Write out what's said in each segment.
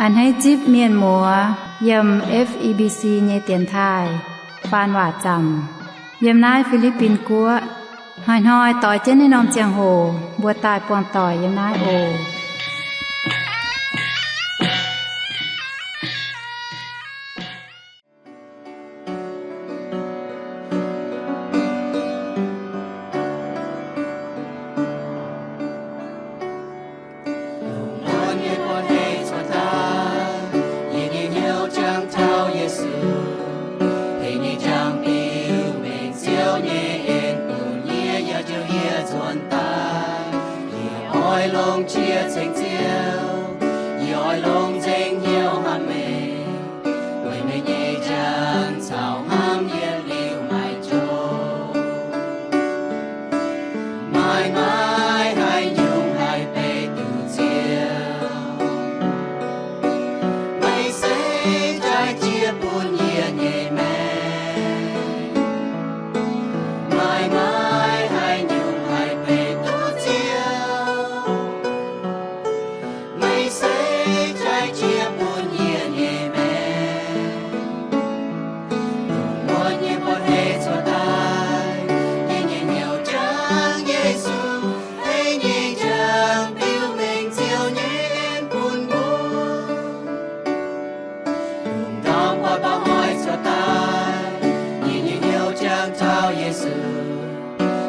A'hneiv zipv mienh muoz yiem F E B C nyei dienx taaih faan waac zaamc yiem naaiv Fi^li^bin Guoqv. Hnoi-hnoi doix jienv naaiv norm ziangh hoc mbuo daaih buangh doic yiem naaiv oc. Lungh muonz nyei buoz-ndeic cuotv daaih, yie nyei hnyouv jangx taux Yesu. Hei nyei jangx biux mengh Ziouv nyei en bun yie, yaac jouh yie nzuonx daaih. Yie oix longc qiex ceng Ziouv, yie oix longc nzengc hnyouv hnamv meih. Weic meih nyei jangx caux hnamv yie liuz maiv joux. Maaih, maaih haaix nyungc haih beiv duqv Ziouv? Meih se jaaix jiex bun yie nyei maengc. Maaih, maaih haaix nyungc haih beiv duqv Ziouv? Meih se jaaix jiex bun yie nyei maengc. Lungh muonz nyei buoz-ndeic cuotv daaih, yie nyei hnyouv jangx Yesu. Hei nyei jangx biux mengh Ziouv nyei en bun mbuo. Lungh ndorm buatc mba'hnoi cuotv daaih, yie nyei hnyouv jangx taux Yesu.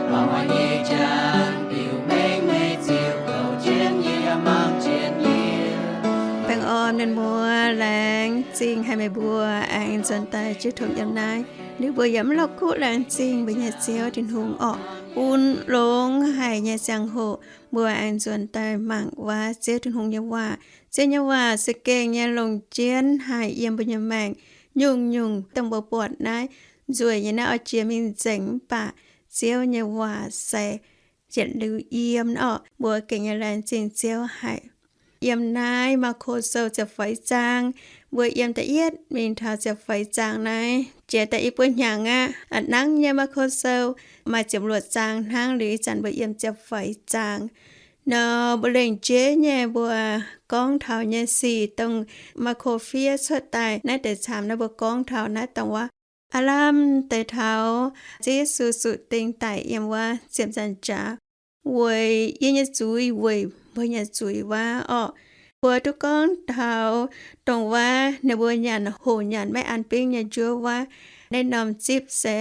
Mba'hnoi nyei jangx biux mengh meih ziux gouv jienv yie yaac mangc jienv yie. Baengh orn mienh muoz, laengz zingh haic meih mbuo aengx nzuonx daaih jiu tong yiem naaiv. Liuz mbuo yaac mv lorz kuv laengz zingh mbuo nyei Ziouv Tin-Hungh orqc, bun longx haic nyei ziangh hoc mbuo aengx nzuonx daaih mangc waac Ziouv Tin-Hungh nyei waac. Ziouv nyei waac se gengh nyei longc jienv haic yiem mbuo nyei maengc. Nyungc-nyungc dongh mbuo buatc naaiv nzueic nyei naaiv oix jiex mingh nzengc, mv baac Ziouv nyei waac se yietc liuz yiem orqc. Mbuo gengh nyei laengz zingh Ziouv haic. Yiem naaiv Maako Sou ziepc feix zaang, mbuo yiem da'yietv mingh taux ziepc feix zaang naaiv, jiex daaih i buo hnyangx aqv. A'hnangv nyei Maako Sou maaih ziepc luoqc zaang hnangv, liuz ih zanc mbuo yiem ziepc feix zaang. Nor mbuo lengc jeiv nyei mbuo gorngv taux nyei sic dongh Maako fiev cuotv daaih naaiv deix camv naaiv, mbuo gorngv taux naaiv dongh waac aav lamh deix taux Ziouv Yesu zuqc ding daic yiem wuov ziepc nzaangc jaax weic yie nyei zuiz, weic mbuo nyei zuiz wuov orqc. Mbuo duqv gorngv taux dongh wuov ninh mbuo nyanc hoc nyanc maiv an bingv nyei njuov wuov, naaiv norm zipv se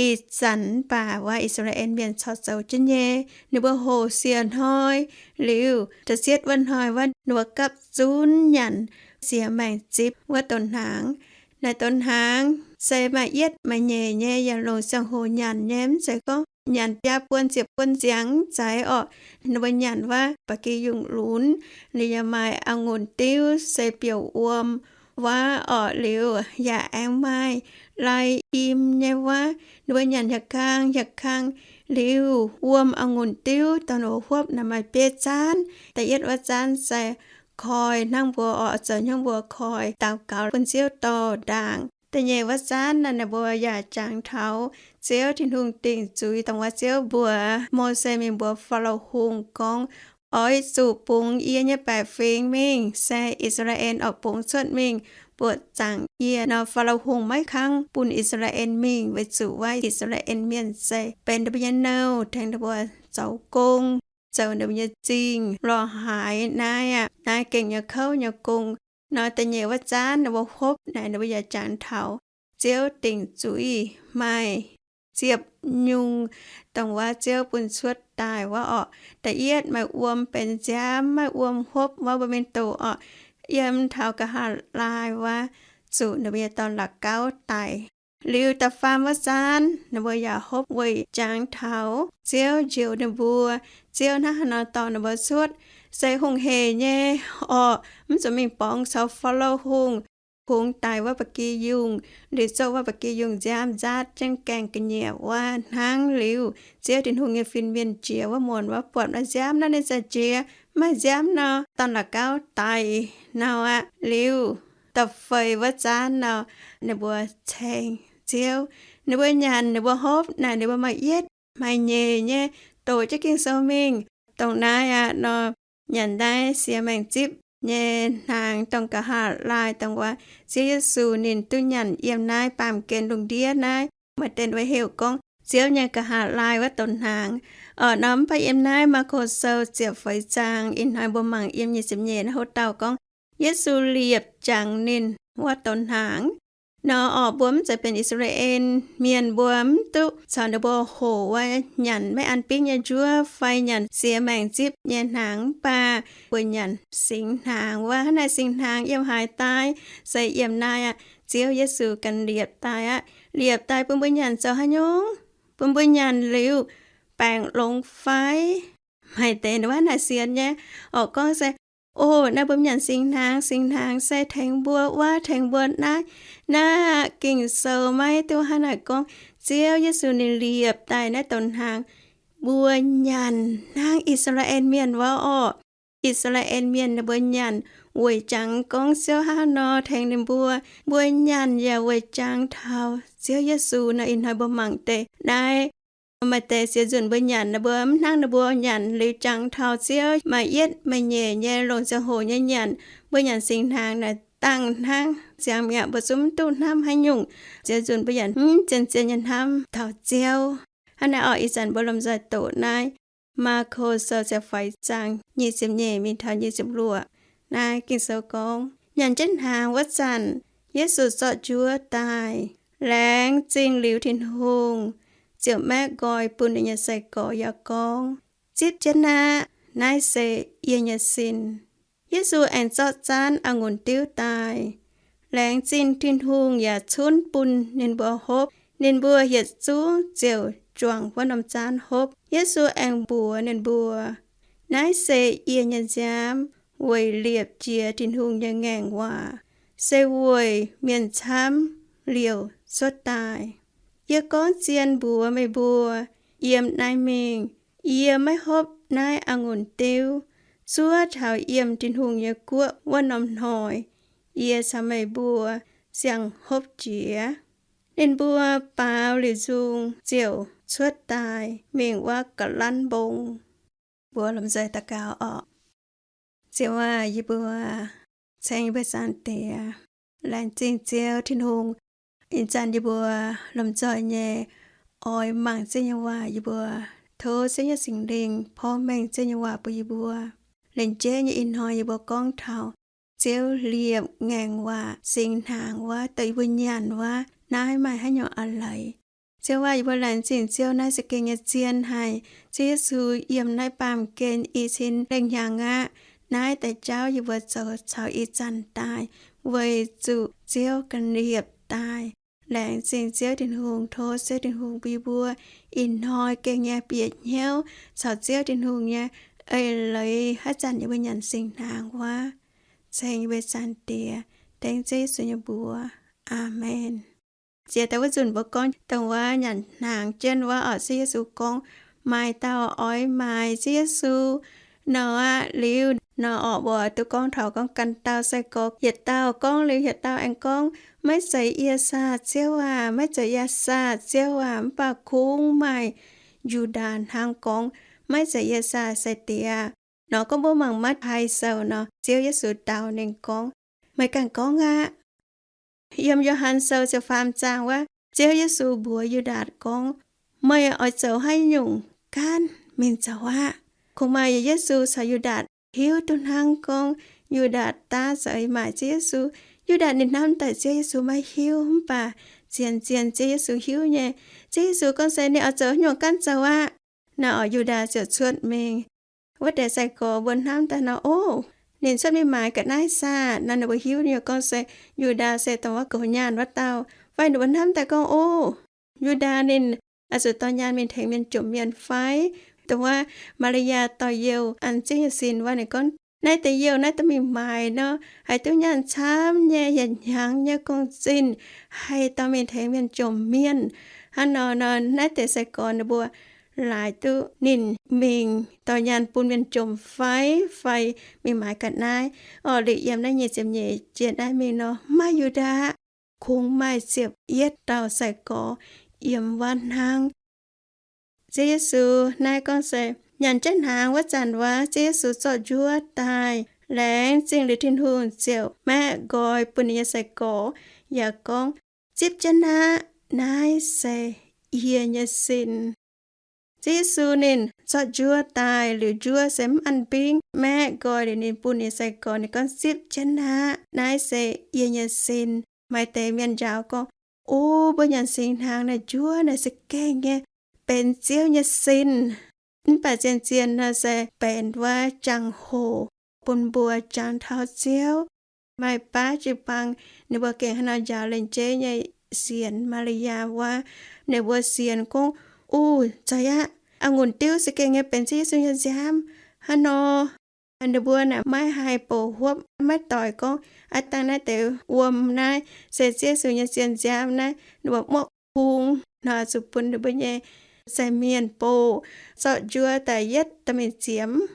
ih zanc mv baac wuov I^saa^laa^en Mienh corc zoux jienv nyei. Ninh mbuo hoc siec hnoi liuz, da'cietv wuov hnoi wuov ninh mbuo gapv zunv nyanc ziex maengc zipv wuov donx hnaangx. Naaiv donx hnaangx se maaih yietv maaih nyeic nyei, yaac longc ziangh hoc nyanc nyei, mv zeiz gorngv nyanc biaa buon ziepc buon ziangx mv zeiz orqc. Ninh mbuo nyanc wuov ba'gi yungh lunx, liuz yaac maaih a'ngunc diuv se biouc wuom wuov orqc. Liuz yaac aengx maaih lai im nyei wuov, ninh mbuo nyanc yaac kang yaac kang. Liuz wuom a'ngunc diuv dongh ninh mbuo huopv naaic maaih biei zaanv. Da'yietv wuov zaanv se koi hnangv mbuo orqc, zoux hnyouv mbuo koi daux gaux bun Ziouv dorh ndaangc. Da'nyeic wuov zaanv naaic ninh mbuo yaac jangx taux Ziouv Tin-Hungh dingc zuiz dongh wuov Ziouv mbuox Mose mingh mbuox Faalo Hungh gorngv, oix zuqc bungx yie nyei baeqc fingx mingh, se I^saa^laa^en oix bungx cuotv mingh buoqc zaangc yie nor, Faalo Hungh maiv kangv bun I^saa^laa^en mingh, weic zuqc wuov I^saa^laa^en Mienh se benx ninh mbuo nyei nouh, tengx ninh mbuo zoux gong, zoux ninh mbuo nyei zingh lorz haaix naaiv aqv. Naaiv gengh nyei kouv nyei gong. Nor da'nyeic wuov zaanv ninh mbuo hopv naaic ninh mbuo yaac jangx taux Ziouv dingc zuiz maaih ziepc nyungc dongh wuov Ziouv bun cuotv daaih wuov orqc. Da'yietv maaih wuom benx nziaamv, maaih wuom hopv wuov mbuo mingh doqc orqc. Yiem taux nqa'haav laai wuov zuqc ninh mbuo nyei dorn la'gauv daic. Liuz da'faam wuov zaanv ninh mbuo yaac hopv weic jangx taux Ziouv njoux ninh mbuo. Ziouv hnangv haaix nor dorh ninh mbuo cuotv se hungh heic nyei orqc, mv zuqc mingh borngz caux Faalo Hungh, kungx daic wuov ba'gi yungh, liuz zoqv wuov ba'gi yungh nziaamv nzaatv jienv gaengh ga'nyiec wuov hnangv. Liuz Ziouv Tin-Hungh nyei fin-mienh jiex wuov muonz wuov buatc maaih nziaamv nor ninh za'jiex, maaih nziaamv nor dorn la'gauv daic nor aqv. Liuz da'feix wuov zaanv nor ninh mbuo ceng Ziouv. Ninh mbuo nyanc, ninh mbuo hopv naaic ninh mbuo maaih yietv maaih nyeic nyei doqc jienv Ging-Sou mingh. Dongh naaiv aqv nor, nyanc naaiv siex maengc zipv nyei hnaangx, dongh nqa'haav laai, dongh wuov Ziouv Yesu ninh duqv nyanc yiem naaiv baamh gen lungh ndiev naaiv. Maaih deix wuov heuc gorngv Ziouv nyei nqa'haav laai wuov donx hnaangx. Orqc, nor mv baac yiem naaiv Maako Sou ziepc feix zaang ih hnoi mbuo mangc yiem nyic ziepc nyeic naaiv houv dauh gorngv, Yesu liepc jangx ninh wuov donx hnaangx. Nor orqc, mbuo mv zeiz benx I^saa^laa^en Mienh, mbuo mv duqv caux ninh mbuo hoqc wuov nyanc maiv an bingv nyei njuov fai nyanc siex maengc zipv nyei hnaangx, mv baac mbuo nyanc singx hnaangx wuov. Hnangv naaic singx hnaangx yiem haaix daaih? Se yiem naaiv aqv. Ziouv Yesu ganh liepc daaih aqv. Liepc daaih bun mbuo nyanc zoux haaix nyungc? Bun mbuo nyanc liuz baengc longx fai? Maaih deix wuov naaic sienx nyei, orqc, gorngv se, O, naaiv mbuo nyanc singx hnaangx, singx hnaangx se tengx mbuo wuov, tengx mbuo naaiv. Naaiv aqv, Ging-Sou maiv duqv hnangv naaic gorngv. Ziouv Yesu ninh liepc daaih naaiv donx hnaangx, mbuo nyanc hnangv I^saa^laa^en Mienh wuov orqc. I^saa^laa^en Mienh ninh mbuo nyanc weic jangx gorngv Ziouv hnangv haaix nor tengx ninh mbuo. Mbuo nyanc yaac weic jangx taux Ziouv Yesu nor. Ih hnoi mbuo mangc deix naaiv, maaih deix sienx nzunc mbuo nyanc, ninh mbuo mv hnangv ninh mbuo nyanc liuz jangx taux Ziouv, maaih yietv maaih nyeic nyei longc ziangh hoc nyei nyanc. Mbuo nyanc singx hnaangx naaic dangh hnangv, ziangx mi'aqv, mbuo zungv mv duqv hnamv haaix nyungc. Sienx nzunc mbuo yaac mv zien-zien nyei hnamv taux Ziouv. Hnangv naaiv orqc, ih zanc mbuo lomh nzoih doqc naaiv Maako Sou ziepc feix zaang nyic ziepc nyeic mingh taux nyic ziepc luoqc. Naaiv Ging-Sou gorngv, nyanc jienv hnaangx wuov zanc, Yesu zorqv njuov daaih, laengz zingh liuz Tin-Hungh, ziouc maeqv nqoi bun ninh nyei sai-gorx yaac gorngv, Zipv jienv aqv. Naaiv se yie nyei sin. Yesu aengx zorqv zaanv a'ngunc diuv daaih, laengz zingh Tin-Hungh yaac cunv bun ninh mbuo hopv. Ninh mbuo yietc zungv ziouc juangc wuov norm zaanv hopv. Yesu aengx mbuox ninh mbuo, Naaiv se yie nyei nziaamv, weic liepc jiez Tin-Hungh nyei ngaengc waac, se weic mienh camv liouc cuotv daaih. Yie gorngv zien mbuox meih mbuo, yiem naaiv mingh yie maiv hopv naaiv a'ngunc diuv, zuov taux yiem Tin-Hungh nyei guoqv wuov norm hnoi, yie caux meih mbuo siang-hopv jiex. Ninh mbuo baaux liuz nzung ziouc cuotv daaih mingh wuov ga'lanv mbong. Mbuo lomh nzoih daux gaux orqc. Ziouv aac, yie mbuo ceng yie mbuo Zaangc Diex. Laengz zingh Ziouv Tin-Hungh, ih zanc yie mbuo lomh nzoih nyei oix mangc Ziouv nyei waac, yie mbuo tov Ziouv nyei Singx Lingh porv mengh Ziouv nyei waac bun yie mbuo. Lengc jeiv nyei ih hnoi yie mbuo gorngv taux Ziouv liepc ngaengc waac singx hnaangx wuov, dongh yie mbuo nyanc wuov, naaiv maaih haaix nyungc a'leiz. Ziouv aac, yie mbuo laengz zingh Ziouv, naaiv za'gengh nyei zien haic. Ziouv Yesu yiem naaiv baamh gen i cin lengh hnyangx aqv. Naaiv deix jauv yie mbuo zoux caux ih zanc daaih weic zuqc Ziouv ganh liepc daaih. Laengz zingh Ziouv Tin-Hungh, tov Ziouv Tin-Hungh bun yie mbuo ih hnoi gengh nyei bieqc hnyouv caux Ziouv Tin-Hungh nyei eix-leiz haaix zanc yie mbuo nyanc singx hnaangx wuov. Ceng yie mbuo Zaangc Diex, dengv Ziouv Yesu nyei mbuox. Aamen. Ziex daaih wuov nzunc mbuo gorngv dongh wuov nyanc hnaangx jienv wuov orqc, Ziouv Yesu gorngv, maaih dauh oix maaiz Ziouv Yesu nor aqv. Liuz nor orqc, mbuo duqv gorngv taux gorngv ganh dauh sai-gorx, yietc dauh gorngv liuz yietc dauh aengx gorngv, maiv zeiz yie saah, Ziouv aac, maiv zeiz yie saah, Ziouv aac. Mv baac kungx maaih Yu^ndaa hnangv gorngv, maiv zeiz yie saah, Sai-Diex. Nor gorngv mbuo mangc Matv^tai Sou nor, Ziouv Yesu dau ninh gorngv, meih ganh gorngv aqv. Yiem Yo^han Sou ziepc faam zaang wuov, Ziouv Yesu mbuox Yu^ndaatc gorngv, meih oix zoux haaix nyungc gaanv mingh zoux aqv. Kungx maaih Yesu caux Yu^ndaatc hiuv duqv hnangv gorngv Yu^ndaatc daav zoux maaic Ziouv Yesu. Yu^ndaatc ninh hnamv daaih Ziouv Yesu maiv hiuv, mv baac zien-zien Ziouv Yesu hiuv nyei. Ziouv Yesu gorngv se ninh oix zoux haaix nyungc gaanv zoux aqv. Naaiv orqc, Yu^ndaa ziouc cuotv mingh. Wuov deix sai-gorx mbuo hnamv daaih nor, o, ninh cuotv mingh maaiz ga'naaiv saah? Nor ninh mbuo hiuv nyei gorngv se Yu^ndaa se dongh wuov goux nyaanh wuov dauh. Fai ninh mbuo hnamv daaih gorngv, o, Yu^ndaa ninh oix zuqc dorh nyaanh mingh tengx mienh jomc mienh fai? Dongh wuov Maa^li^yaa dorh youh an Ziouv nyei sin wuov, ninh gorngv, naaiv deix youh naaiv duqv mingh maaiz nor, haih duqv nyaanh camv nyei, yietc hnyangx nyei gong-zinh, haih dorh mingh tengx mienh jomc mienh. Hnangv nor nor, naaiv deix sai-gorx ninh mbuo laaix duqv ninh mingh dorh nyaanh bun mienh jomc fai, fai mingh maaiz ga'naaiv. Orqc, liuz yiem naaiv nyic ziepc nyeic jiex naaiv mingh nor, maiv maaih Yu^ndaa, kungx maaih ziepc yietv dauh sai-gorx yiem wuov hnangv. Ziouv Yesu naaiv gorngv se nyanc jienv hnaangx wuov zanc wuov, Ziouv Yesu zorqv njuov daaih, Laengz zingh liuz Tin-Hungh ziouc maeqv nqoi bun ninh nyei sai-gorx, yaac gorngv, Zipv jienv aqv. Naaiv se yie nyei sin. Ziouv Yesu ninh zorqv njuov daaih liuz, njuov se mv an mbingv, maeqv nqoi liuz ninh bun ninh nyei sai-gorx, ninh gorngv, Zipv jienv aqv. Naaiv se yie nyei sin. Maaih deix mienh njaaux gorngv, O, mbuo nyanc singx hnaangx naaic njuov naaic se gengh nyei benx Ziouv nyei sin. Mv baac zien-zien nor se benx wuov jangx-hoc bun mbuo jangx taux Ziouv. Maaih baav jiu-baang ninh mbuo gengh haaix nor njaaux lengc jeiv nyei sienx Maa^li^yaa wuov, ninh mbuo sienx gorngv, O, zeiz aqv, a'ngunc diuv se gengh nyei benx Ziouv Yesu nyei nziaamv. Hnangv nor, ninh mbuo naaic maiv haih bouc huopv, maiv doic gorngv, Aav dangh naaiv deix wuom naaiv se Ziouv Yesu nyei sien nziaamv naaiv. Ninh mbuo muoqv kung nor zuqc bun ninh mbuo nyei sai mienh bouh, zorqv njuov daaih yietv dorh mingh ziemx.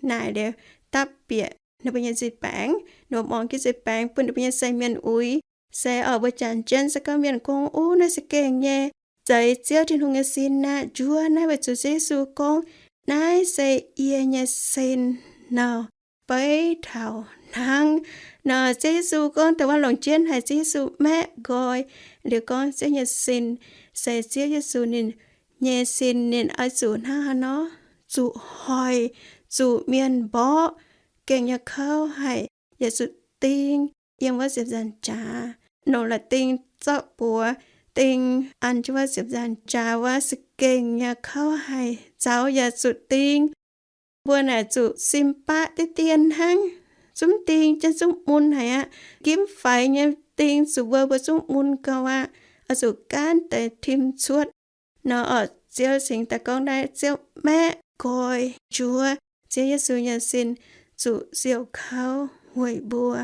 Naaic liuz dapv bieqc ninh mbuo nyei nzuih baengx, ninh mbuo muangx jienv nzuih baengx bun ninh mbuo nyei sai mienh uix. Se oc, mbuo janx jienv se gorngv mienh gorngv, O, naaiv se gengh nyei zeiz Ziouv Tin-Hungh nyei sin aqv. Njuov naaiv weic zuqc Ziouv Yesu gorngv, Naaiv se yie nyei sin nor, beiv taux hnangv. Nor Ziouv Yesu gorngv dongh wuov longc jienv haic, Ziouv Yesu maeqv nqoi liuz gorngv, Ziouv nyei sin se Ziouv Yesu ninh nyei sin. Ninh oix zuqc hnangv haaix nor? Zuqc hoic, zuqc mienh mborqv, gengh nyei kouv haic, yaac zuqc ding yiem wuov ziepc nzaangc jaax. Nongc la'ding zorqv buoz ding an jienv wuov ziepc nzaangc jaax wuov, se gengh nyei kouv haic, zaux yaac zuqc ding. Mbuo naaic zuqc sim baqv diqv dien hnangv, zungv ding jienv zungv mun haic aqv. Gimv faix nyei ding zuqc mbuo, mbuo zungv mun gau aqv. Oix zuqc gaanv deix tim cuotv. Nor orqc, Ziouv cingx daaih gorngv naaiv, Ziouv maeqv nqoi njuov, Ziouv Yesu nyei sin zuqc siouc kouv weic mbuo.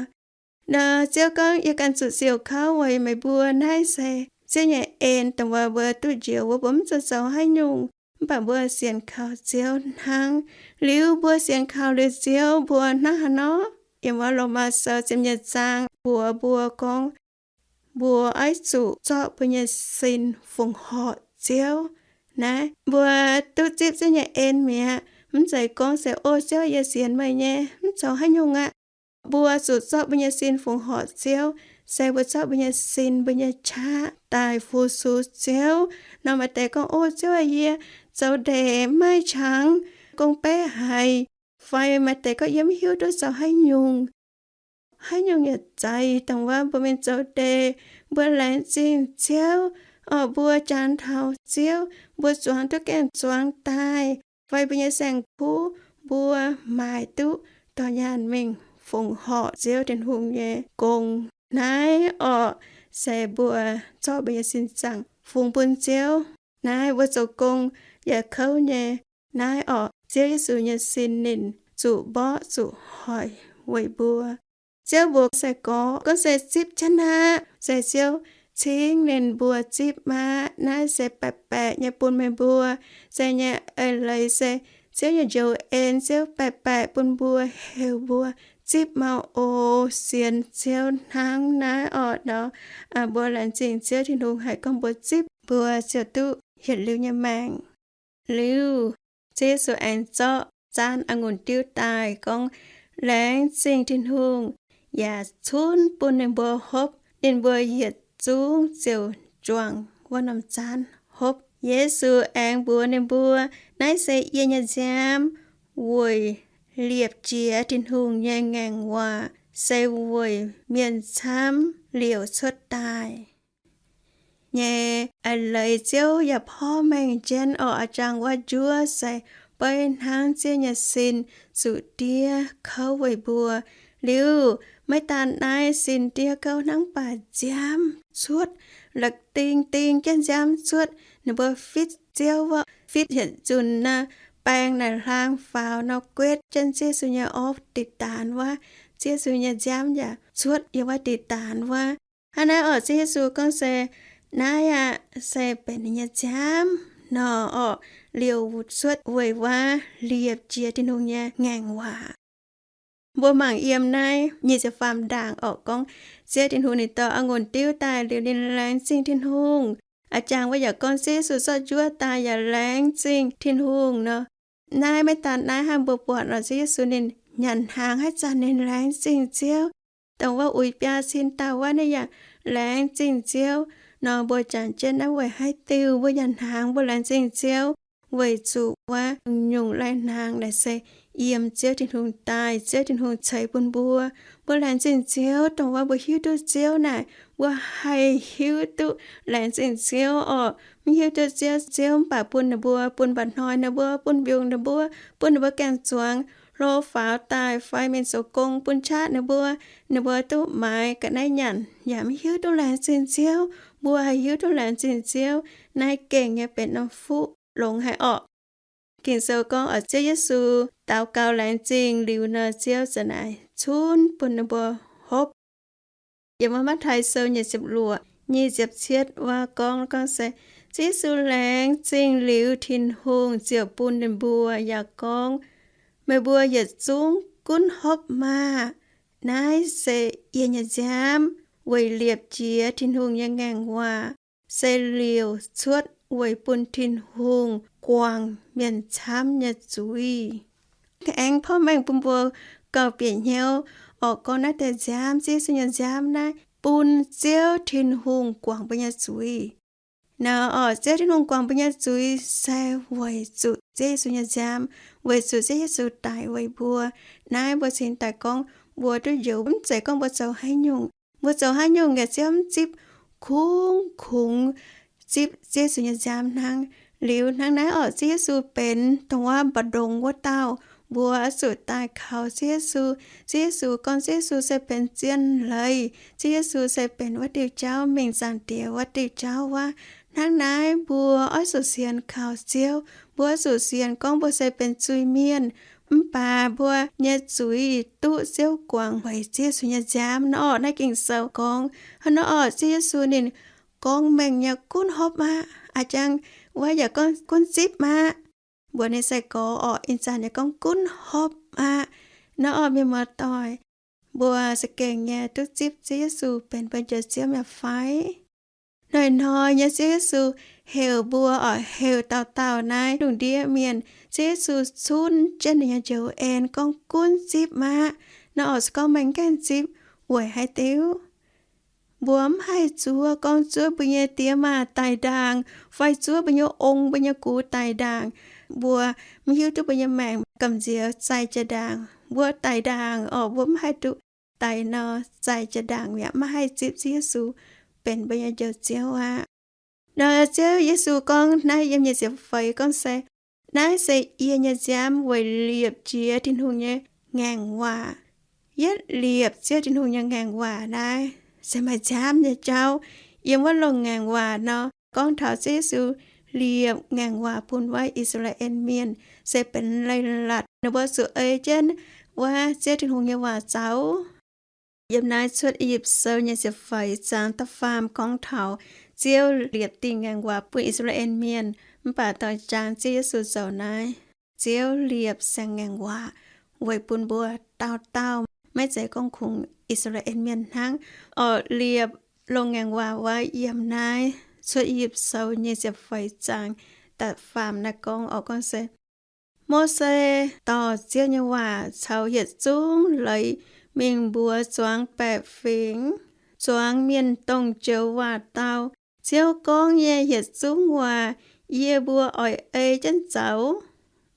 Nor Ziouv gorngv, Yie ganh zuqc siouc kouv weic meih mbuo. Naaiv se Ziouv nyei en, dongh wuov mbuo duqv njoux wuov, mbuo mv zuqc zoux haaix nyungc, mv baac mbuo sienx kaux Ziouv hnangv. Liuz mbuo sienx kaux liuz Ziouv, mbuo hnangv haaix nor? Yiem wuov Lomaa Sou ziepc nyeic zaang mbuox mbuo gorngv, mbuo oix zuqc zorqv mbuo nyei sin fongc horc Ziouv. Naaiv mbuo duqv zipv Ziouv nyei en mi'aqv. Mv zeiz gorngv se, O, Ziouv, yie sienx meih nyei, mv zoux haaix nyungc aqv. Mbuo zuqc zorqv mbuo nyei sin fongc horc Ziouv, se mbuo zorqv mbuo nyei sin, mbuo nyei qaqv daaih fu-sux Ziouv. Nor maaih deix gorngv, O, Ziouv aac, yie zoux ndeic maiv maaih qangx, gong-baeqv haic. Fai maaih deix gorngv, Yie mv hiuv duqv zoux haaix nyungc. Haaix nyungc yaac zeiz, dongh wuov mbuo mingh zoux ndeic, mbuo laengz zingh Ziouv, orqc, mbuo jangx taux Ziouv, mbuo zuangx duqv gaengh zuangx daaih, fai mbuo nyei saeng-kuv mbuo maaic duqv dorh nyaanh mingh fongc horc Ziouv Tin-Hungh nyei gong. Naaiv orqc, se mbuo zorqv mbuo nyei sin zaangc fungx bun Ziouv. Naaiv mbuo zoux gong yaac kouv nyei. Naaiv orqc, Ziouv Yesu nyei sin ninh zuqc mborqv zuqc hoic weic mbuo. Ziouv mbuox sai-gorx gorngv se zipv jienv aqv. Se Ziouv cingv ninh mbuo zipv aqv. Naaiv se baeqc baeqc nyei bun meih mbuo. Se nyei eix leiz se Ziouv nyei njoux en, Ziouv baeqc baeqc bun mbuo, heuc mbuo zipv mau oc. Sienx Ziouv hnangv naaiv orqc nor, mbuo laengz zingh Ziouv Tin-Hungh haih gorngv mbuo zipv, mbuo ziouc duqv yietc liuz nyei maengc. Liuz, Ziouv Yesu aengx zorqv zaanv a'ngunc diuv daaih gorngv, Laengz zingh Tin-Hungh, yaac cunv bun ninh mbuo hopv. Ninh mbuo yietc zungv ziouc juangc wuov norm zaanv hopv. Yesu aengx mbuox ninh mbuo, Naaiv se yie nyei nziaamv, weic liepc jiez Tin-Hungh nyei ngaengc waac, se weic mienh camv liouc cuotv daaih. Nyei a'leiz Ziouv yaac porv mengh jienv orqc, a'jangx wuov njuov se beiv hnangv Ziouv nyei sin zuqc diev kouv weic mbuo. Liuz, maiv daan naaiv, sin diev kouv hnangv, mv baac nziaamv cuotv, la'ding ding jienv nziaamv cuotv. Ninh mbuo fitv Ziouv wuov, fitv yietc nzunc naaiv, baeng naaic hlaang faaux nor, guetv jienv Ziouv Yesu nyei orv, diqc daanx wuov. Ziouv Yesu nyei nziaamv yaac cuotv yiem wuov diqc daanx wuov. Hnangv naaiv orqc, Ziouv Yesu gorngv se, Naaiv aqv se benx ninh nyei nziaamv nor orqc, liouc cuotv weic wuov liepc jiez Tin-Hungh nyei ngaengc waac. Mbuo mangc yiem naaiv nyic ziepc faam ndaangc orqc, gorngv Ziouv Tin-Hungh ninh dorh a'ngunc diuv daaih liuz, ninh laengz zingh Tin-Hungh. A'jangx wuov yaac gorngv Ziouv Yesu zorqv njuov daaih yaac laengz zingh Tin-Hungh nor. Naaiv maiv daan naaiv hnangv, mbuo buatc nor Ziouv Yesu ninh nyanc hnaangx haaix zanc ninh laengz zingh Ziouv. Dongh wuov uix biaa cin dauh wuov ninh yaac laengz zingh Ziouv. Nor mbuo jangx jienv naaiv weic haaix diuc mbuo nyanc hnaangx mbuo laengz zingh Ziouv? Weic zuqc wuov nyungc lai-hnaangx naaic se yiem Ziouv Tin-Hungh daaih, Ziouv Tin-Hungh ceix bun mbuo. Mbuo laengz zingh Ziouv, dongh wuov mbuo hiuv duqv Ziouv naaic, mbuo haih hiuv duqv laengz zingh Ziouv orqc. Mv hiuv duqv Ziouv, Ziouv mv baac bun ninh mbuo, bun mba'hnoi ninh mbuo, bun mbiungc ninh mbuo, bun ninh mbuo gaengh zuangx hlo faaux daaih fai mingh zoux gong bun qaqv ninh mbuo, ninh mbuo duqv maaiz ga'naaiv nyanc, yaac mv hiuv duqv laengz zingh Ziouv. Mbuo haih hiuv duqv laengz zingh Ziouv, naaiv gengh nyei benx norm fuqv longx haic orqc. Ging-Sou gorngv oix Ziouv Yesu daux gaux laengz zingh liuz nor, Ziouv za'naaic cunv bun ninh mbuo hopv. Yiem wuov Matv^tai Sou nyic ziepc luoqc, nyic ziepc cietv wuov gorngv, gorngv se, Ziouv Yesu laengz zingh liuz, Tin-Hungh ziouc bun ninh mbuo yaac gorngv, Meih mbuo yietc zungv gunv hopv maah! Naaiv se yie nyei nziaamv, weic liepc jiez Tin-Hungh nyei ngaengc waac, se liouc cuotv weic bun Tin-Hungh guangc mienh camv nyei zuiz. Aengx porv mengh bun mbuo gauh bieqc hnyouv orqc, gorngv naaiv deix nziaamv, Ziouv Yesu nyei nziaamv naaiv, bun Ziouv Tin-Hungh guangc mbuo nyei zuiz. Nor orqc, Ziouv Tin-Hungh guangc mbuo nyei zuiz se weic zuqc Ziouv Yesu nyei nziaamv, weic zuqc Ziouv Yesu daic weic mbuo. Naaiv mbuo cingx daaih gorngv mbuo duqv njoux, mv zeiz gorngv mbuo zoux haaix nyungc. Mbuo zoux haaix nyungc yaac Ziouv mv zipv, kungx kungx zipv Ziouv Yesu nyei nziaamv hnangv. Liuz hnangv naaiv orqc, Ziouv Yesu benx dongh wuov mba'ndongx wuov dauh. Mbuo oix zuqc daaih kaux Ziouv Yesu. Ziouv Yesu gorngv Ziouv Yesu se benx zien leiz. Ziouv Yesu se benx wuov diuh jauv mingh Zaangc Diex wuov diuh jauv wuov. Hnangv naaiv mbuo oix zuqc sienx kaux Ziouv. Mbuo oix zuqc sienx gorngv mbuo se benx zuiz-mienh, mv baac mbuo nyei zuiz duqv Ziouv guangc weic Ziouv Yesu nyei nziaamv nor orqc. Naaiv Ging-Sou gorngv hnangv nor orqc, Ziouv Yesu ninh gorngv mengh nyei gunv hopv aqv. A'jang wuov yaac gorngv gunv zipv aqv. Mbuox ninh sai-gorx orqc, ih zanc yaac gorngv gunv hopv aqv. Nor orqc, mienh muoz-doic, mbuo za'gengh nyei duqv zipv Ziouv Yesu benx mbuo njoux Ziouv mi'aqv fai? Hnoi-hnoi nyei Ziouv Yesu heuc mbuo orqc, heuc dauh dauh naaiv lungh ndiev mienh, Ziouv Yesu cunv jienv ninh nyei njoux en gorngv gunv zipv aqv. Nor orqc, se gorngv mengh gaengh zipv weic haaix diuc? Mbuo mv haih zuov gorngv zuov mbuo nyei diex maac daic ndaangc, fai zuov mbuo nyei ong, mbuo nyei gux daic ndaangc. Mbuo mv hiuv duqv mbuo nyei maengc gamh nziex zaih jiex ndaangc. Mbuo daic ndaangc orqc, mbuo mv haih duqv daic nor, zaih jiex ndaangc mi'aqv, maiv haih zipv Ziouv Yesu benx mbuo nyei Njoux Ziouv aqv. Nor Ziouv Yesu gorngv naaiv yiem nyic ziepc feix gorngv se, naaiv se yie nyei nziaamv weic liepc jiez Tin-Hungh nyei ngaengc waac. Yietv liepc Ziouv Tin-Hungh nyei ngaengc waac naaiv se maaih nziaamv nyei jauv. Yiem wuov loz-ngaengc waac nor gorngv taux Ziouv Yesu liepc ngaengc waac bun wuov I^saa^laa^en Mienh se benx leiz-latc ninh mbuo zuqc ei jienv wuov Ziouv Tin-Hungh nyei waac zaux. Yiem naaiv Cuotv I^yipv Sou nyic ziepc feix zaang da'faam gorngv taux Ziouv liepc dingh ngaengc waac bun I^saa^laa^en Mienh. Mv baac dorh jangx Ziouv Yesu zoux naaiv, Ziouv liepc saeng ngaengc waac weic bun mbuo dauh dauh, maiv zeiz gorngv kungx I^saa^laa^en Mienh hnangv. Orqc, liepc loz-ngaengc waac wuov yiem naaiv Cuotv I^yipv Sou nyic ziepc feix zaang da'faam naaiv gorngv orqc, gorngv se, Mose dorh Ziouv nyei waac caux yietc zungv leiz mingh mbuox zuangx baeqc fingx, zuangx mienh dongh joux waac-dau, Ziouv gorngv nyei yietc zungv waac yie mbuo oix ei jienv zaux.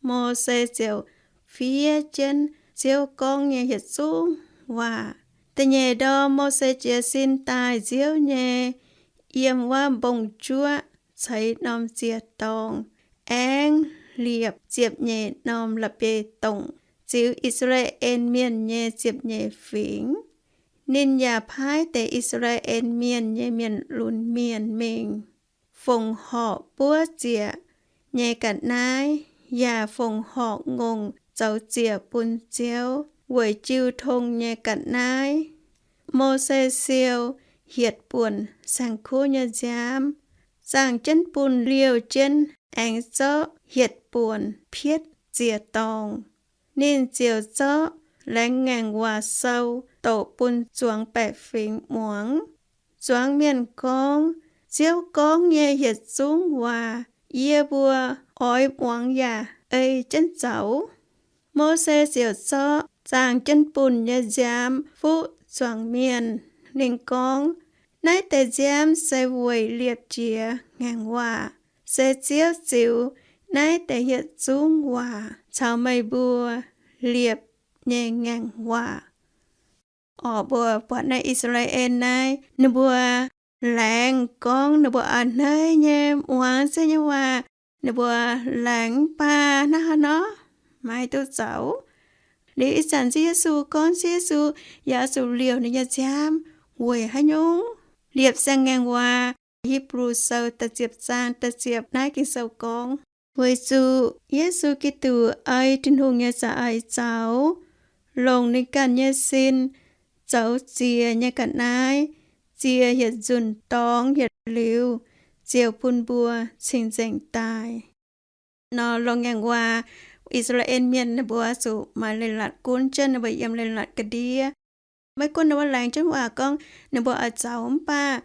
Mose ziouc fiev jienv Ziouv gorngv nyei yietc zungv waac. Da'nyeic ndorm Mose jiez sin daaih Ziouv nyei, yiem wuov mbong-juoqv ceix norm ziec-dorngh, aengx liepc ziepc nyeic norm la'bieiv-dongc ziux I^saa^laa^en Mienh nyei ziepc nyeic fingx. Ninh yaac paaiv deix I^saa^laa^en Mienh nyei mienh lunx mienh mingh, fongc horc buov ziec nyei ga'naaiv, yaac fongc horc ngongh zoux ziec bun Ziouv weic jiu tong nyei ga'naaiv. Mose siou hietc buonc saeng-kuv nyei nziaamv, zaangh jienv bun liouh jienv, aengx zorqv hietc buonc pietv ziec-dorngh. Ninh ziouc zorqv Laengz Ngaengc Waac Sou doqc bun zuangx baeqc fingx muangx. Zuangx mienh gorngv, Ziouv gorngv nyei yietc zungv waac yie mbuo oix muangx yaac ei jienv zaux. Mose ziouc zorqv zaangh jienv bunh nyei nziaamv fuqv zuangx mienh. Ninh gorngv, Naaiv deix nziaamv se weic liepc jiez ngaengc waac, se Ziouv ziux naaiv deix yietc zungv waac caux meih mbuo liepc nyei ngaengc waac. Orqc, mbuo buatc naaiv I^saa^laa^en naaiv, ninh mbuo laengz gorngv ninh mbuo a'hneiv nyei muangx Ziouv nyei waac. Ninh mbuo laengz mv baac hnangv haaix nor maiv duqv zoux. Liuz ih zanc Ziouv Yesu gorngv, Ziouv Yesu yaac zuqc liouc ninh nyei nziaamv weic haaix nyungc? Liepc siang-ngaengc waac. Hipv^lu Sou da'ziepc zaang da'ziepc naaiv Ging-Sou gorngv, weic zuqc Yesu Giduc ei Tin-Hungh nyei za'eix zaux, longc ninh ganh nyei sin zoux ziex nyei ga'naaiv, ziex yietc nzunc dorngx yietc liuz, ziouc bun mbuo cing-nzengc daaih. Nor longx ngaengc waac, I^saa^laa^en Mienh ninh mbuo zuqc maaih leiz-latc gunv jienv ninh mbuo yiem leiz-latc ga'ndiev. Maiv gunv ninh mbuo laengz jienv waac gorngv ninh mbuo oix zoux mv baac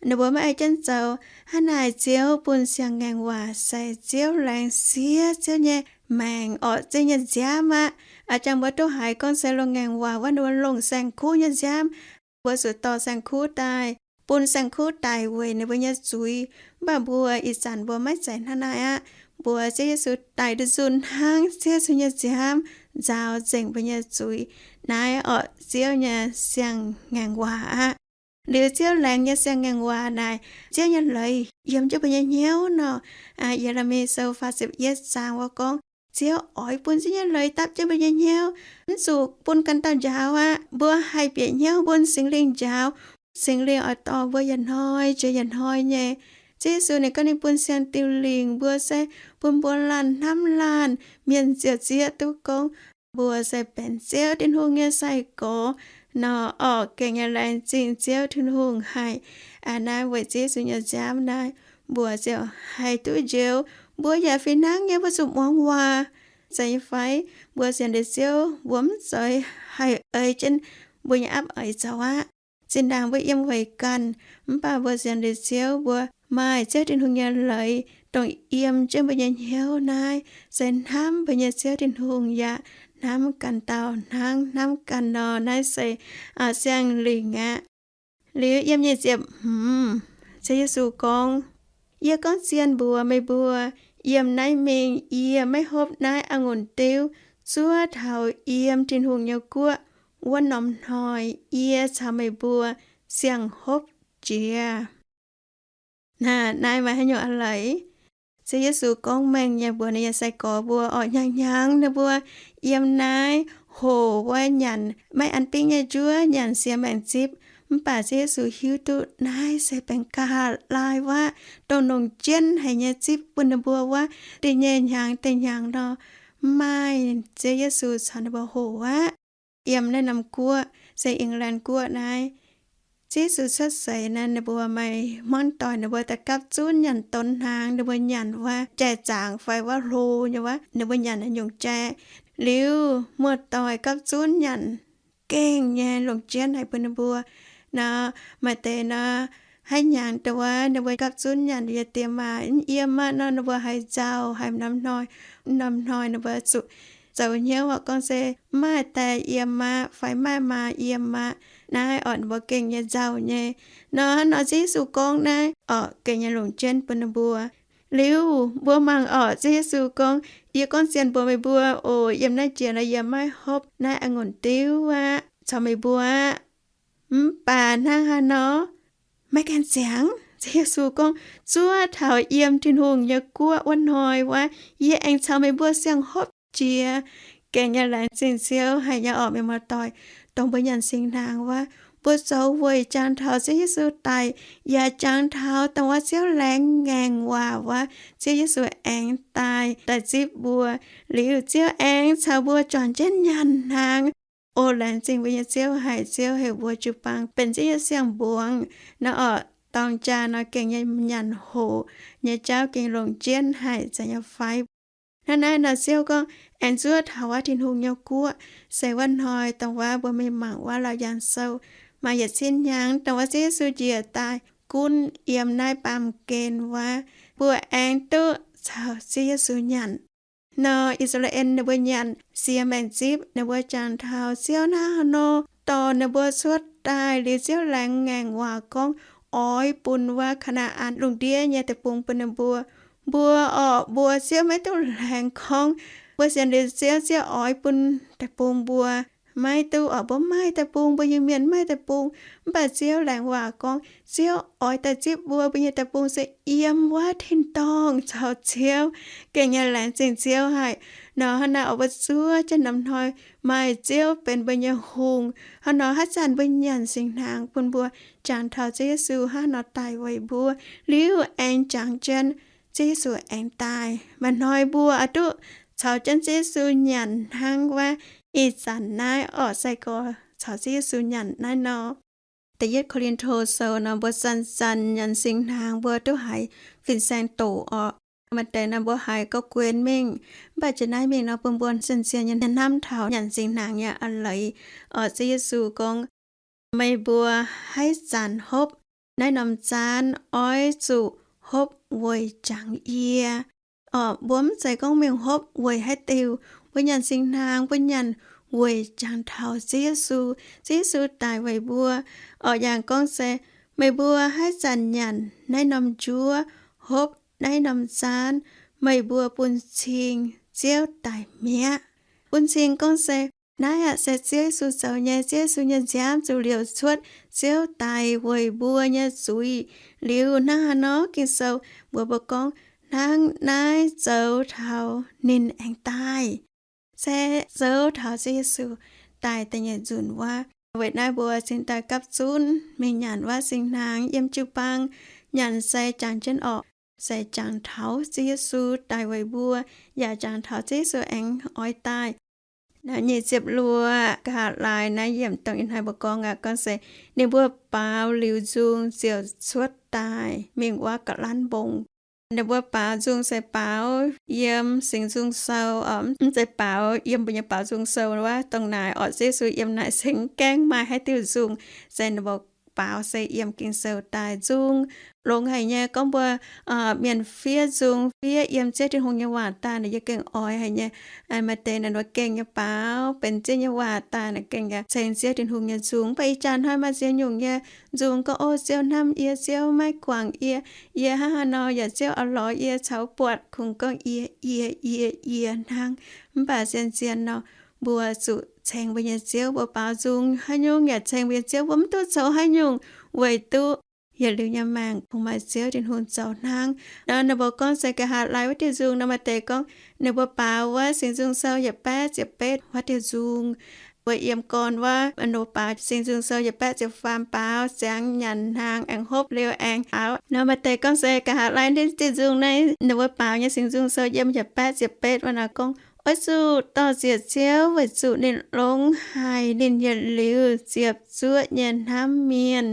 ninh mbuo maiv ei jienv zoux. Hnangv naaic Ziouv bun siang-ngaengc waac se Ziouv laengz siev Ziouv nyei maengc orqc, Ziouv nyei nziaamv aqv. A'jangc mbuo duqv haiz gorngv se longx ngaengc waac wuov ninh mbuo longc saeng-kuv nyei nziaamv. Mbuo zuqc dorh saeng-kuv daaih, bun saeng-kuv daic weic ninh mbuo nyei zuiz. Mv baac mbuo ih zanc mbuo maiv zeiz hnangv naaiv aqv. Mbuo Ziouv Yesu daic nduqc nzunc hnangv, Ziouv Yesu nyei nziaamv nzaaux nzengc mbuo nyei zuiz. Naaiv orqc Ziouv nyei siang-ngaengc waac aqv. Liuz Ziouv laengz nyei siang-ngaengc waac naaic, Ziouv nyei leiz yiem jienv mbuo nyei hnyouv nor. Ye^le^mi Sou faah ziepc yietv zaang wuov gorngv, Ziouv oix bun Ziouv nyei leiz dapv jienv mbuo nyei hnyouv, mv zuqc bun ganh dauh njaaux aqv. Mbuo haih bieqc hnyouv bun Singx Lingh njaaux. Singx Lingh oix dorh mbuo yietc hnoi jiex yietc hnoi nyei. Ziouv Yesu ninh gorngv ninh bun siang-diuh lingc mbuo se bun mbuo laanh hnamv laanh mienh, ziouc zieqv duqv gorngv mbuo se benx Ziouv Tin-Hungh nyei sai-gorx nor. Orqc, gengh nyei laengz zingh Ziouv Tin-Hungh haic. Aa, naaiv weic Ziouv Yesu nyei nziaamv naaiv, mbuo ziouc haih duqv njoux. Mbuo yaac fih hnangv nyei, mbuo zuqc muangx waac, zeiz nyei fai? Mbuo sienx liuz Ziouv, mbuo mv zeiz haih ei jienv mbuo nyei apv eix zoux aqv. Zinh ndaangc mbuo yiem weic ganh, mv baac mbuo sienx liuz Ziouv, mbuo maaih Ziouv Tin-Hungh nyei leiz dongh yiem jienv mbuo nyei hnyouv naaiv, se hnamv mbuo nyei Ziouv Tin-Hungh yaac hnamv ganh dauh hnangv hnamv ganh nor. Naaiv se siang-lingc aqv. Liuz yiem nyic ziepc hmz, Ziouv Yesu gorngv, Yie gorngv zien mbuox meih mbuo, yiem naaiv mingh yie maiv hopv naaiv a'ngunc diuv, zuov taux yiem Tin-Hungh nyei guoqv wuov norm hnoi yie caux meih mbuo siang-hopv jiex. Naaiv maaih haaix nyungc a'leiz? Ziouv Yesu gorngv mengh nyei mbuox ninh nyei sai-gorx mbuo orqc, hnyangx-hnyangx ninh mbuo yiem naaiv hoc wuov nyanc maiv an dingv nyei njuov, nyanc siex maengc zipv. Mv baac Ziouv Yesu hiuv duqv naaiv se benx ga'haav laai wuov, dongh longc jienv haic nyei zipv bun ninh mbuo wuov. Da'nyeic hnyangx da'hnyangx nor, mv maaih Ziouv Yesu caux ninh mbuo hoc aqv. Yiem naaiv norm guoqv se England guoqv naaiv, Ziouv Yesu cuotv seix naaiv, ninh mbuo maaih hmuangv doic ninh mbuo daaih gapv zunv nyanc donx hnaangx. Ninh mbuo nyanc wuov jai-zaangc fai wuov hlo nyei wuov, ninh mbuo nyanc nyungc jai. Liuz muoz-doic gapv zunv nyanc gengh nyei longc jienv haic bun ninh mbuo. Nor maaih deix nor, haaix hnyangx dongh wuov ninh mbuo gapv zunv nyanc yietc diex maac mv yiem aqv nor, ninh mbuo haiz nzauh, haiz norm hnoi, norm hnoi ninh mbuo zuqc zoux hnyouv orqc, gorngv se maaih die yiem aqv fai maaih maa yiem aqv. Naaiv orqc ninh mbuo gengh nyei nzauh nyei. Nor hnangv nor Ziouv Yesu gorngv naaiv orqc gengh nyei longc jienv bun ninh mbuo. Liuz mbuo mangc orqc, Ziouv Yesu gorngv, Yie gorngv zien mbuox meih mbuo oc, yiem naaiv jiex nor yie maiv hopv naaiv a'ngunc diuv aqv caux meih mbuo aqv. Mv baac hnangv haaix nor, maiv gaengh ziangx. Ziouv Yesu gorngv, Zuov taux yiem Tin-Hungh nyei guoqv wuov hnoi wuov, yie aengx caux meih mbuo siang-hopv jiex. Gengh nyei laengz zingh Ziouv haic nyei orqc, mienh muoz-doic, dongh mbuo nyanc singx hnaangx wuov, mbuo zoux weic jangx taux Ziouv Yesu daic, yaac jangx taux dongh wuov Ziouv laengz ngaengc waac wuov, Ziouv Yesu aengx daaih daaih zipv mbuo. Liuz Ziouv aengx caux mbuo juangc jienv nyanc hnaangx. O laengz zingh mbuo nyei Ziouv haic, Ziouv heuc mbuo jiu-baang benx Ziouv nyei siang-mbuangz. Nor orqc, dorng jaa nor gengh nyei nyanc hoc nyei jauv gengh longc jienv haic, zeiz nyei fai? Hnangv naaiv nor Ziouv gorngv aengx zuov taux wuov Tin-Hungh nyei guoqv, se wuov hnoi dongh wuov mbuo mingh mangc wuov Laauc Yaangh Sou, maaih yietc cin hnyangx dongh wuov Ziouv Yesu njiec daaih gunv yiem naaiv baamh gen wuov, mbuo aengx duqv caux Ziouv Yesu nyanc. Nor I^saa^laa^en ninh mbuo nyanc siex maengc zipv, ninh mbuo jangx taux Ziouv hnangv haaix nor dorh ninh mbuo cuotv daaih liuz, Ziouv laengz ngaengc waac gorngv, oix bun wuov Kaa^naa^an Lungh Ndiev nyei deic-bung bun ninh mbuo. Mbuo orqc, mbuo Ziouv maiv duqv laengz gorngv mbuo sienx liuz Ziouv, Ziouv oix bun deic-bung mbuo. Maiv duqv orqc, mbuo maaih deic-bung, mbuo Iu-Mienh maaih deic-bung. Mv baac Ziouv laengz waac gorngv, Ziouv oix daaih zipv mbuo, mbuo nyei deic-bung se yiem wuov tin-dorngh caux Ziouv. Gengh nyei laengz zingh Ziouv haic. Nor hnangv naaiv orqc, mbuo zuov jienv norm hnoi maaih Ziouv benx mbuo nyei hungh. Hnangv nor haaix zanc mbuo nyanc singx hnaangx bun mbuo, jangx taux Ziouv Yesu hnangv nor daaih weic mbuo, liuz aengx jangx jienv Ziouv Yesu aengx daaih. Maaih hnoi mbuo oix duqv caux jienv Ziouv Yesu nyanc hnangv wuov ih zanc naaiv orqc, sai-gorx caux Ziouv Yesu nyanc naaiv nor. Da'yietv Ko^lin^to Sou nor, mbuo zanc-zanc nyanc singx hnaangx mbuo duqv haiz fin-saeng doqc orqc. Maaih deix nor mbuo haiz gauh guenx mingh. Mv baac jiex naaiv mingh nor bun mbuo zien-zien nyei hnamv taux nyanc singx hnaangx nyei a'leiz orqc. Ziouv Yesu gorngv, meih mbuo haaix zanc hopv naaiv norm zaanv, oix zuqc hopv weic jangx yie. Orqc, mbuo mv zeiz gorngv mingh hopv weic haaix diuc. Mbuo nyanc singx hnaangx, mbuo nyanc weic jangx taux Ziouv Yesu. Ziouv Yesu daic weic mbuo. Orqc, yaac gorngv se, meih mbuo haaix zanc nyanc naaiv norm njuov, hopv naaiv norm zaanv, meih mbuo bun cing Ziouv daic mi'aqv. Bun cing gorngv se, naaiv aqv se Ziouv Yesu zoux nyei. Ziouv Yesu nyei nziaamv zuqc liouc cuotv Ziouv daic weic mbuo nyei zuiz. Liuz hnangv haaix nor Ging-Sou mbuox mbuo gorngv, hnangv naaiv zoux taux ninh aengx daaih, se zoux taux Ziouv Yesu daaih da'nyeic nzunc wuov. Weic naaiv mbuo cingx daaih gapv zunv mingh nyanc wuov singx hnaangx yiem jiu-baang. Nyanc se jangx jienv orqc, se jangx taux Ziouv Yesu daaih weic mbuo, yaac jangx taux Ziouv Yesu aengx oix daaih. Nyic ziepc luoqc, nqa'haav laai naaiv yiemc dongh ih hnoi mbuo gorngv aqv, gorngv se, ninh mbuo baaux liuz nzung ziouc cuotv daaih mingh wuov ga'lanv mbong. Ninh mbuo baaux nzung se baaux yiem Singx Nzung Sou, mv zeiz baaux yiem mbuo nyei baaux nzung sou wuov dongh naaic orqc. Ziouv Yesu yiem naaic se mv gaengh maaih haaix diuh nzung, se ninh mbuo baaux se yiem Ging-Sou daaih. Nzung longx haic nyei. Gorngv mbuo mienh fiev nzung, fiev yiem Ziouv Tin-Hungh nyei waac daaih nor, yie gengh oix haic nyei. Maaih deix naaic mbuo gengh nyei baaux benx Ziouv nyei waac daaih naaic gengh yaac ceng Ziouv Tin-Hungh nyei nzung. Mv baac ih jaax hnoi maaih ziex nyungc nyei nzung gorngv, O Ziouv hnamv yie, Ziouv maiv guangc yie, yie hnangv haaix nor yaac Ziouv oix lorz yie caux buatc, kungx gorngv yie, yie, yie, yie hnangv. Mv baac zien-zien nor, mbuo zuqc ceng mbuo nyei Ziouv. Mbuo baaux nzung haaix nyungc yaac ceng mbuo nyei Ziouv. Mbuo mv duqv zoux haaix nyungc weic duqv yietc liuz nyei maengc kungx maaih Ziouv Tin-Hungh zoux hnangv. Nor ninh mbuo gorngv se nqa'haav laai wuov diuh nzung nor, maaih deix gorngv ninh mbuo baaux wuov Singx Nzung Sou yietc baeqv ziepc betv wuov diuh nzung. Mbuo yiem gorn wuov ninh mbuo baaux Singx Nzung Sou yietc baeqv ziepc faam, baaux ziangx nyanc hnaangx aengx hopv liuz aengx baaux. Nor maaih deix gorngv se nqa'haav laai diuh nzung naaiv ninh mbuo baaux nyei Singx Nzung Sou yiem yietc baeqv ziepc betv wuov nor gorngv, Oix zuqc dor-ziec Ziouv weic zuqc ninh longx haic, ninh yietc liuz ziepc zuoqv nyei hnamv mienh.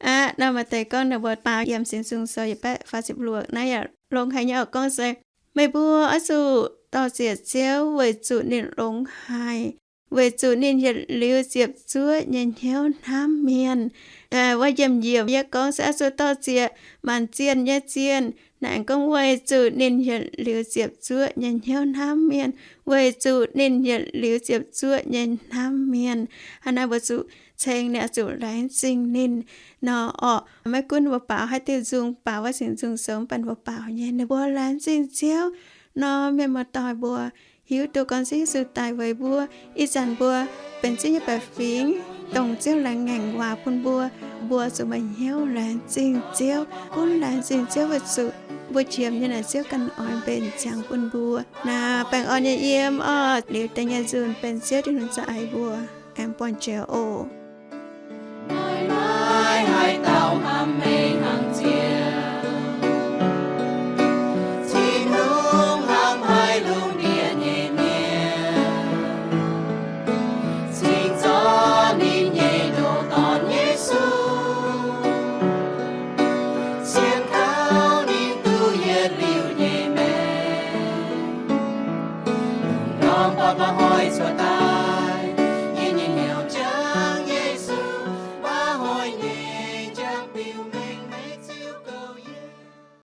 Aqv, nor maaih deix gorngv ninh mbuo baaux yiem Singx Nzung Sou yietc baeqv faah ziepc luoqc naaiv yaac longx haic nyei orqc, gorngv se, Meih mbuo oix zuqc dor-ziec Ziouv weic zuqc ninh longx haic, weic zuqc ninh yietc liuz ziepc zuoqv nyei hnyouv hnamv mienh. Wuov njiemc njiec yie gorngv se oix zuqc dor-ziec maanc zienh nyei zienh. Naaiv aengx gorngv weic zuqc ninh yietc liuz ziepc zuoqv nyei hnyouv hnamv mienh, weic zuqc ninh yietc liuz ziepc zuoqv nyei hnamv mienh. Hnangv naaiv mbuo zuqc ceng ninh, oix zuqc laengz zingh ninh nor orqc. Maiv gunv mbuo baaux haaix diuh nzung, baaux wuov Singx Nzung Sou, mv baac mbuo baaux nyei ninh mbuo laengz zingh Ziouv nor, mienh muoz-doic mbuo hiuv duqv gorngv Ziouv Yesu daic weic mbuo. Ih zanc mbuo benx Ziouv nyei baeqc fingx, dongh Ziouv laengz ngaengc waac bun mbuo. Mbuo zuqc maaih hnyouv laengz zingh Ziouv, gunv laengz zingh Ziouv weic zuqc mbuo qiemx nyei naaic Ziouv ganh oix mbenc ziangx bun mbuo. Naaiv baengh orn nyei yiem orqc, liuz deix nyei nzunc benx Ziouv Tin-Hungh za'eix mbuo. Aengx buangh jiex oc. Naaiv maaih haaix dauh hnamv meih hnangv Ziouv?